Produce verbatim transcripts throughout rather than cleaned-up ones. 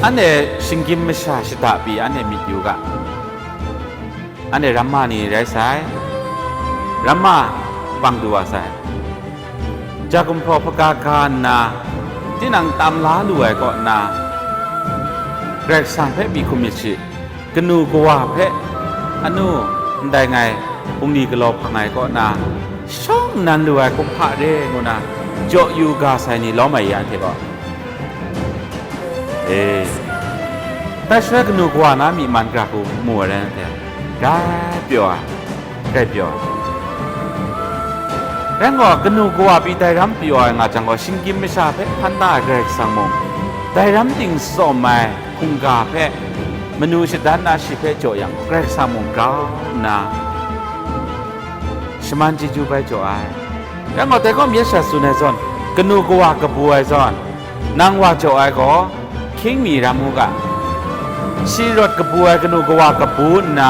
Anhte shinggyim masha shada pyi anhte myit yu ga, anhte ramma ni rai sai, ramma pang du wa sai, ja gumhpraw hpaga ga nna, tinang tam la lu ai kaw nna, Karai Kasang hpe mi hkum myit shi, kanu kawa hpe, anu, ndai ngai, bungli galaw hpang ai kaw na, shawng nnan lu ai kumhpa re ngu na, jaw yu ga sai ni lawm ai ya anhte gaw, e, dai shaloi kanu kawa na myi man gara hku mu ai rai anhte, grai pyaw ai, grai pyaw ai. Rai ngai, kanu kawa pyi dai ram pyaw ai nga jang gaw, shinggyim masha hpe hpan da ai Karai Kasang mung, dai ram ting tsawm ai hkungga hpe manu shadan na shi hpe jaw yang, Karai Kasang mung grau nna shaman chyeju bai jaw ai. Rai ngai, dai gaw myit sha tsun ai zawn, kanu kawa kabu ai zawn, nang wa jaw ai gaw, hkying mi ram u ga, shi rawt kabu ai kanu kawa kabu nna,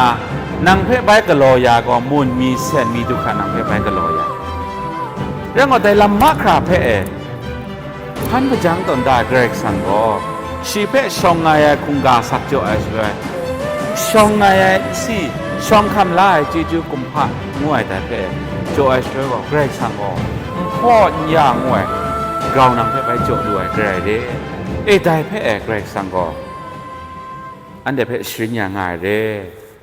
nang hpe bai galaw ya gaw, mun mi sen mi du hkra nang hpe bai galaw ya. Rai ngai, dai lam mahkra hpe e, hpan hpajang tawn da ai Karai Kasang gaw, shi hpe shawng nga ai hkungga sak jaw ai shaloi, shawng nga ai nsi, shawng hkam la ai chyeju kumhpa ngu ai dai hpe jaw ai shaloi gaw, Karai Kasang gaw nhpaw n ya ngu ai grau nang hpe bai jaw lu ai Karai re. E, dai hpe e Karai Kasang gaw anhte hpe sharin ya nga ai re.